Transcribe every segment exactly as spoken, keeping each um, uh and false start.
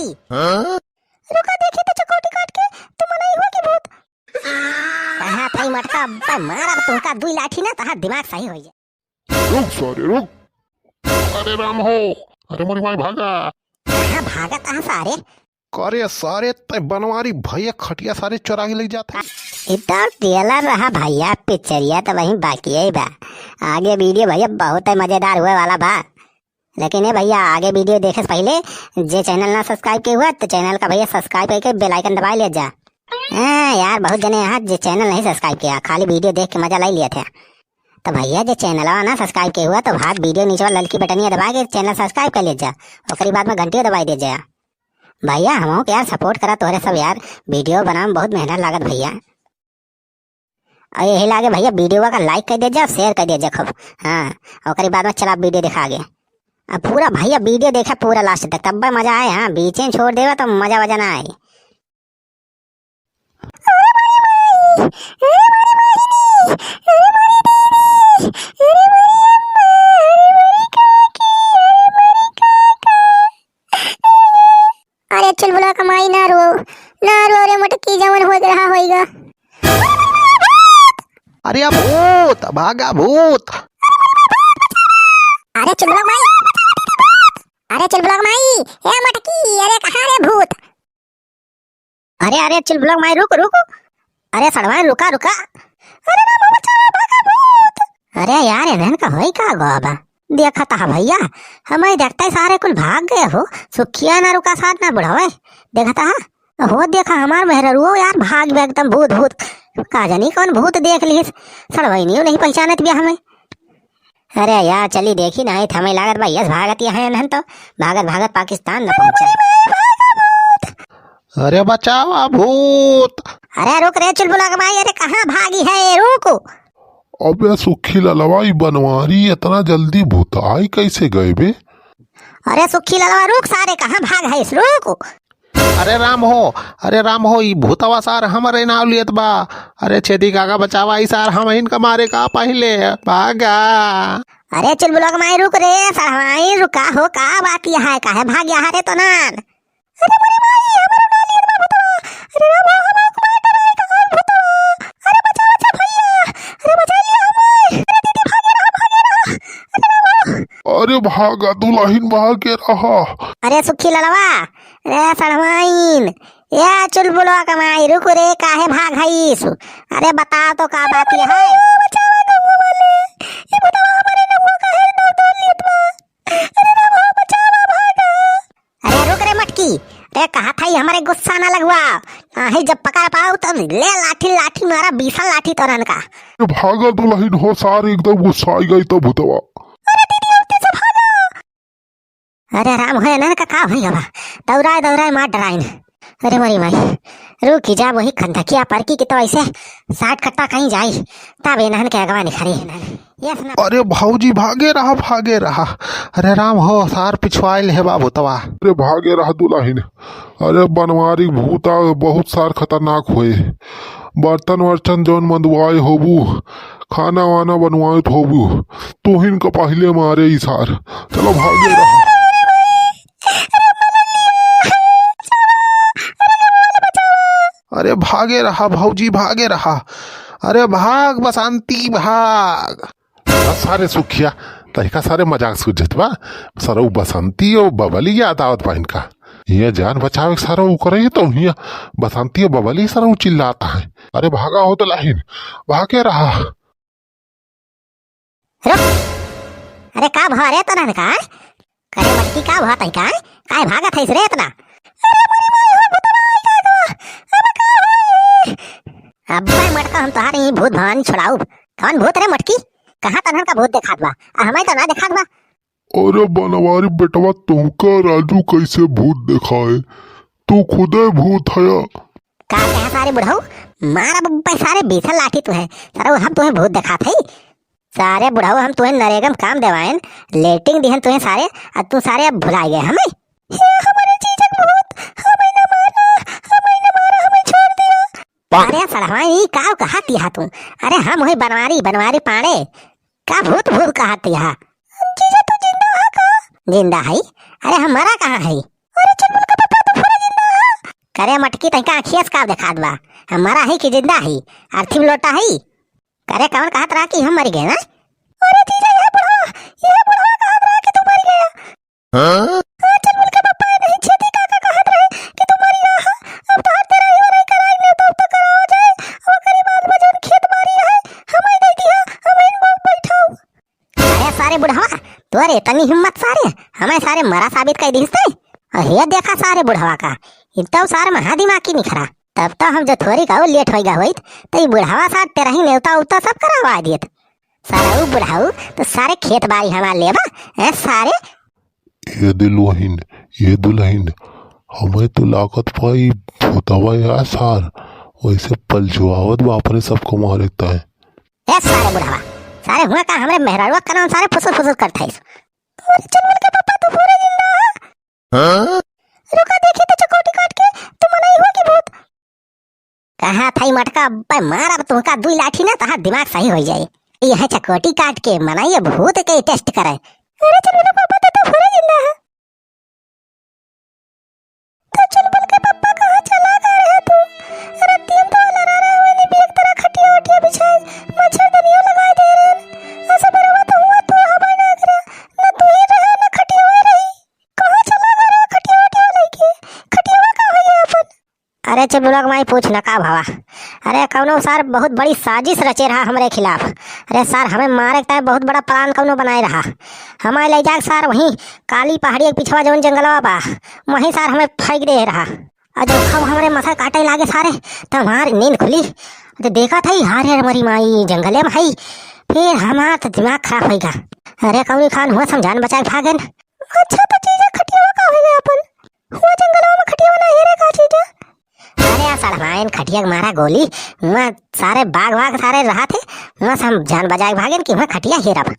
हाँ? रुका, देखी तो चकोटी काट के, तू मनई हो कि भूत? कहाँ था ई मटका? अब्बे मारब तुहका दुई लाठी ना, तहार दिमाग सही होइ जाए। रुक सारे, रुक। अरे राम हो, अरे मोरी माई भागा। कहाँ भागत है सारे? करे सारे, तै बनवारी भैया खटिया सारे चोरा के ले जात है। इधर तेला रहा भैया, पिक्चरिया तो वहीं बाकी है बा। आगे video भैया बहुत ही मजेदार हुए वाला बा। लेकिन ए भैया, आगे video देखे से पहिले जे channel ना subscribe किहे हुआ तो channel का भैया subscribe करके bell icon दबाइ लिया जा। हाँ यार, बहुत जने यहाँ जे channel नहीं subscribe किहा, खाली video देख के मजा लाई लिया थे। तो भैया, जे channelवा ना subscribe किहे हुआ तो भाग video नीचे वाला ललकी बटनिया दबाइ के channel subscribe कर लिया जा, ओकरी बाद में घंटियो दबाइ दिया जा। भैया, हमहू के यार support करा तोहरे सब यार, video बनावे में बहुत मेहनत लागत भैया। और यही लागे भैया, videoवा का like कर दिया जा, share कर दिया जा खूब। हाँ, ओकरी बाद में चला video देखा आगे। अब पूरा भैया video देखा पूरा last तक, तब्बे मजा आए। हाँ, बीचे में छोड़ देवा तो मजा वजा ना आए। अरे चुलबुला क माई, ना रो, ना रो रे मटकी, जवन होइ रहा होइगा। अरे भूत, भागा भूत। अरे चुलबुला क माई, अरे चुलबुला क माई, ए मटकी, अरे कहाँ रे भूत? अरे, अरे, चुलबुला क माई, रुक, रुक। अरे, सड़वाइन, रुका, रुका। अरे, बाबा, बचावा, भागा भूत। अरे यार, इन्हन का होई का गवा बा? देखत हा भैया, हमें देखते ही सारे कुल भाग गए हो। सुखिया ना रुका साथ ना बुढ़ावे। देखत हा, हो देखा हमार मेहररुओ यार भाग गए एकदम भूत, भूत। का जानी कौन भूत देख लिहिस। सड़वाइनियो नहीं पहचानत बिया हमें। अरे यार, चली देखी ना, हमें लागत बा, यस भागत यहाँ है, नहन तो भागत भागत पाकिस्तान न पहुँचा। अरे बचावा भूत। अरे रुक रे चुलबुला क माई, अरे कहाँ भागी है, रुक। अबे सुखी ललवा, ई बनवारी इतना जल्दी भूताई कैसे गए बे? अरे सुखी ललवा, रुक सारे, कहाँ भाग है, रुक। अरे राम हो, अरे राम हो, ई भूतवा सार हमरे नाव लियत बा। अरे छेदी काका बचावा, ई सार हमहिन का मारे का पहिले, भागा। अरे चुलबुला क माई रुक रे, सड़वाइन रुका हो, का बात यह है, काहे भाग यहाँ रे तो नान? अरे मोरी माई, हमरे नाव लियत बा भूतवा। अरे राम हो, हमरे को मार डराई का कौन भूतवा? अरे बचा, बचा भैया, अरे बचा लिया हमें। अरे दीदी भागे रहा, भागे रहा। अरे राम हो। अरे भागा दुलहिन, भागे रहा। अरे सुखी ललवा, रे सड़वाइन, ए चुलबुलवा क माई, रुक रे, काहे भाग हईस? अरे बताओ तो का बात ये है? बचावा गौवा वाले, ये बतावा हमारे नौवा का है, नौ दो लेत बा। अरे राम हो, बचावा, भागा। अरे रुक रे मटकी, रे कहा था ही हमारे गुस्सा ना लगवा, नाही जब पकड़ पाओ तब ले लाठी, लाठी मारा, बीसा लाठी तोरन का। ए भागा दुलहिन हो, सारे एकदम गुस्सा आई गई तो भूतवा। अरे दीदी, उल्टे से भागा। अरे राम हो, इन्हन का का होई गवा? दौड़ाए दौड़ाए मार डराइन। अरे मोरी माई, रुकी जा, वही खंदकिया पर की, कि तो ऐसे साठ कट्टा कहीं जाई, तब इन्हन के अगवा निखरी। यस ना। अरे भौजी, भागे रहा, भागे रहा। अरे राम हो, सार पिछुआइल है बाबू तवा। अरे भागे रहा दुलहिन। अरे बनवारी भूता बहुत सार खतरनाक होए। बर्तन वर्तन जौन मंदवाए होबू, खाना वाना बनवाए होबू, तुहिन का पहिले मारे ई सार। चलो भागे रहा। अरे भागे रहा भौजी, भागे रहा। अरे भाग बसंती, भाग। बस सारे सुखिया, तहिका सारे मजाक सूझत बा। सरऊ बसंती और बबली याद आवत बा इनका। हिया जान बचावे के सरऊ करे तो हिया बसंती और बबली सरऊ चिल्लात है। अरे भागा हो दुलहिन, भागे रहा। रुक। अरे का भा रे तोरन का? करे मटकी का भा तई का? काय भागत है रे इतना? अरे मोरी माई हो, भूतवा आई का गवा? अब का होई? अब्बे मटका हम तोहार ई भूत भवानी छोड़ाउब। कौन भूत रे मटकी? कहाँ तनहन का भूत देखात बा? आ हमें तो ना देखात बा। अरे बनवारी बेटवा, तुमका राजू कैसे भूत देखाए? तू खुदे भूत हया। का कहा सारे बुढ़ऊ? मार अब पे सारे बीसा लाठी तू है। सारे हम तुम्हें भूत देखात है। सारे बुढ़ऊ हम तुम्हें नरेगा में काम देवाएन, लेटिंग दिहन तुम्हें सारे, आ तू सारे अब भुला गए हमें। हे हमारे जीजक भूत, हमें न मारा, हमें न मारा, हमें छोड़ दिया। अरे सड़वा, ई का कहत हा तू? अरे हम होई बनवारी, बनवारी पांड़े। का भूत भूत कहत हा? जीजा तू जिंदा हा का? जिंदा हई। अरे हम मरा कहाँ हई? अरे चुलबुल का पापा तो करे मटकी, तनिका आँखिया से का देखात बा? हम मरा ही कि जिंदा ही? अर्थी में लोटा ही? करे कवन कहत रहा कि हम मरी गए ना? अरे जीजा, यह बुढ़वा, यह बुढ़वा कहत रहा कि तू मरी गया। हाँ? हाँ, चल मिलके पप्पा, नहीं छेदी काका कहत रहे कि तू मरी गया है। अब तोहार तेरा ही वराई कराई, नेवता उवता करावा जाए। अब ओकरी बाद में जौन खेत बारी रहे, हमें दे दिया, हमें इन बैठाओ। अरे सारे बुढ़वा, तोरे इतनी हिम्मत सारे, हमें सारे मरा साबित कर दिस ते। अरे देखा सारे बुढ़वा का, इतना सारे महा दिमाग की निखरा। तब तो हम जो थोड़ी का लेट होइगा होइत, तो ई बुढ़वा साथ तेरा ही नेवता उवता सब करवा दियत। सारा ऊ बुढ़ाऊ तो सारे खेत बारी हमार लेबा, ए सारे। ये दुल्हन, ये दुल्हन, हमें तो लागत बा ई भूतवा या सार, वैसे पलजुआवत बा अपने सबको मारे तय। ए सारे बुढ़वा, सारे हुआ का हमरे मेहरारुआ का नाम सारे फुसुर फुसुर करत है। अरे चुनमुन के पापा, तू पूरे जिंदा है? हाँ? रुका, देखी तो चकोटी काट के, तू मनई हो कि भूत? कहा था ई मटका, बे मारब तुहका दुई लाठी ना, तहार दिमाग सही हो जाए। यह चकोटी काट के मनई भूत के टेस्ट करे। अरे चुनमुन के पापा, तो, तो पूरे जिंदा है। तो चुनमुन के पप्पा कहाँ चला गए रहे तू? रतियन तो लड़ा रहे हुए, नहीं बिलक तरह खटिया उटिया बिछाए, मच्छरदनियो लगाए दे रहे। ऐसे बरवा तो हुआ तू हवाई ना करे, ना तू ही रहे, ना खटिया हुए रही। कहाँ चला गए रहे खटिया उटिया लेके? खटिया का हो गया अपन? अरे चुलबुलवा के माई पूछ न का भवा। अरे कौनो सार बहुत बड़ी साजिश रचे रहा हमरे खिलाफ। अरे सार हमें मारे के टाइम बहुत बड़ा प्लान कौनो बनाए रहा। हमें ले जाके सार वहीं काली पहाड़ी के पिछवा जौन जंगलवा बा, वहीं सार हमें फेंक दे रहा। और जब खब हमरे मसर काटे लागे सारे, तब हमार नींद खुली। तो देखा था ही हारे मरी माई जंगले में हई। फिर हमार तो दिमाग खराब होइगा। अरे कौनी खान हुआ हम जान बचाए भागन। अच्छा तो जीजा खटिया का हो गया अपन? हुआ जंगलवा में खटिया ना हेरे का जीजा? अरे आ सड़वाइन खटिया के मारा गोली, हुआ सारे बाघ वाघ सारे रहा थे, हुआ से हम जान बचाए भागन कि हुआ खटिया हेरब।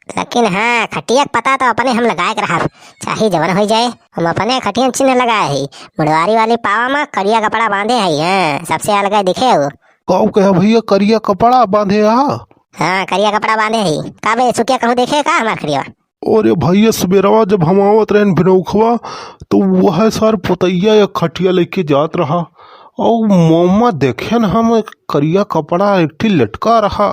लेकिन हाँ, खटिया के पता तो अपने हम लगाए के रहब, चाहे जवन हो जाए। हम अपने खटिया में चिन्ह लगाए ही, मुड़वारी वाली पावा में करिया कपड़ा बांधे है, हाँ, सबसे अलग दिखे हो। काऊ कहे भैया, करिया कपड़ा बांधे हा? हाँ, करिया कपड़ा बांधे ही। का बे सुखिया, कहूँ देखे का हमार खटिया? अरे भैया, सुबेरवा जब हम आवत रहन भिनौखवा, तो वह सार पुतैया एक खटिया लेके जात रहा, और मोमा देखेन हम करिया कपड़ा एक ठी लटका रहा।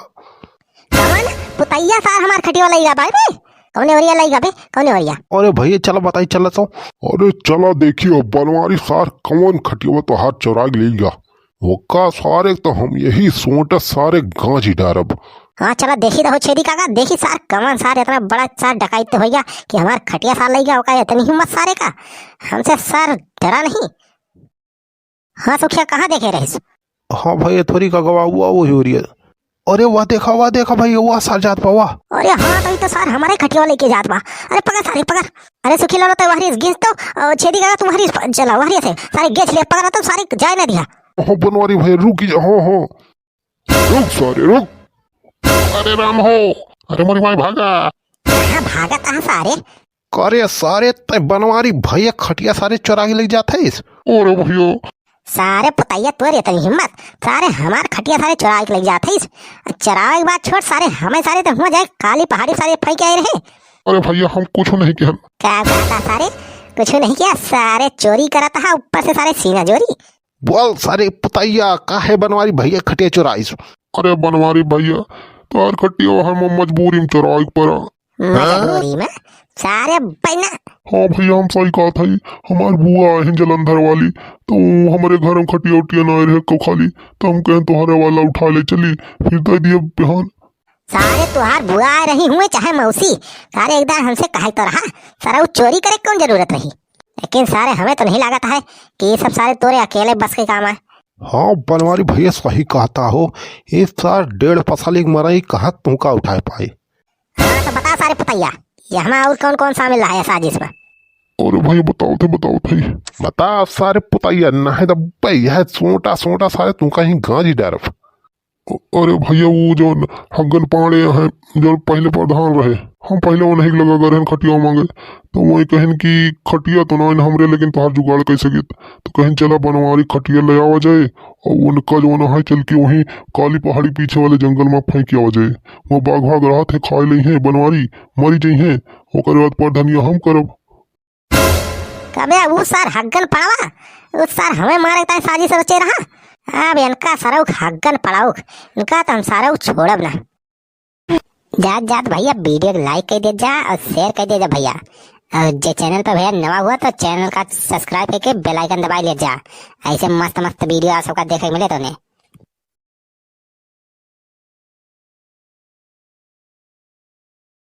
कौन पुतैया सार हमार खटिया लइगा बा बे? कौने ओरिया लइगा बे? कौने ओरिया? अरे भैया, चला बताई, चला तो। अरे चला देखियो, बनवारी सार कौन खटिया तोहार चोराइ लइगा। ओका सारे तो हम यही सोटा सारे गांज ही डारब। हाँ, चला देखी तो हो छेदी काका, देखी सार कौन सार इतना बड़ा सार डकैत होइगा कि हमार खटिया सार लइगा, ओका इतनी हिम्मत सारे का। हमसे सार डरा नहीं। हाँ सुखिया, कहाँ देखे रहिस? हाँ भाई, थोड़ी का गवा हुआ, वही हो रही है। अरे वाह देखा, वाह देखा भाई, वाह सार जात बा, वाह। अरे हाँ, तो ई तो सार हमारे खटिया लेके जात बा। अरे पकड़ सारे, पकड़। अरे सुखी लाला, तो वहरी गेंस तो, अ, छेदी काका, तू वहरी प-, चला, वहरी से सारे गेंस ले, पकड़ा तो सारे जाए ना दिया। हाँ बनवारी भाई, रुक जा, हाँ, हाँ। रुक सारे, रुक। अरे राम हो, अरे मोरी माई भागा। कहाँ भागत है सारे? करे सारे, तै बनवारी भैया खटिया सारे चोरा के ले जात है। अरे भैया। सारे पुतैया तोर इतनी हिम्मत, सारे हमार खटिया सारे चोरा के ले जात है। चोरावे के बात छोड़ सारे, हमें सारे तो हुआ जाए काली पहाड़ी सारे फेंक आए रहे। अरे भैया, हम कुछ नहीं किया। का कहता सारे? कुछ नहीं किया सारे, चोरी करत हा ऊपर से सारे सीना जोरी। बोल सारे पुतैया, काहे बनवारी भैया खटिया चोराइस? अरे बनवारी भैया, तोहार खटिया हम मजबूरी में चोराए के पड़ा। मजबूरी में? सारे बहना। हाँ भैया, हम सही कहत हई। हमार बुआ आहिन जलंधर वाली, तो ऊ हमरे घर में खटिया उटिया ना रहे को खाली, तो हम कहें तोहरे वाला उठा ले चली, फिर दे दिए बिहान। सारे तोहार बुआ आ रही हुए चाहे मौसी, सारे एक दार हमसे कहे तो रहा, सारा ऊ चोरी करे के कौन जरूरत रही? लेकिन सारे हमें तो नहीं लागत है कि ये सब सारे तोरे अकेले बस के काम है। हाँ बनवारी भैया सही कहता हो, ये सार डेढ़ पसली के मरई कहाँ तुमका उठाए पाई। हाँ तो बता सारे पुतैया, ये हमें और कौन कौन शामिल रहा है साजिश में? अरे भैया बताओ थे, बताओ थे। बता सारे पुतैया, नहीं तो बे यह सोटा सोटा सारे तुमका ही गांज ही डारब। अ-, अरे भैया, वो जौन हग्गन पांड़े हैं, जौन पहिले प्रधान रहे, हम पहिले उन्हीं के लगा गए रहन खटिया मांगे, तो वही कहन कि खटिया तो ना हमरे, लेकिन तोहार जुगाड़ कैसे गित, तो कहन चला बनवारी खटिया ले आवा जाए, और उनका जौन है चल के वहीं काली पहाड़ी पीछे वाले जंगल में फेंक आवा जाए, वो बाघ भाग रहा थे, खाए ले हैं बनवारी, मरी जाई हैं, ओकर बाद प्रधानिया हम करब। अबे उ सार हग्गन पड़ावा, उ सार हमें मारे ताई साजिश रचे रहा। अब इनका सारे हग्गन पड़ाउक, इनका तो हम सारे छोड़ब ना। जात जात भइया video के like कर दे जा और share कर दे जा भइया। और जे channel पे भइया नवा हुआ तो channel का subscribe करके bell icon दबाई ले जा। ऐसे मस्त मस्त video आप सबका देखे के मिले तो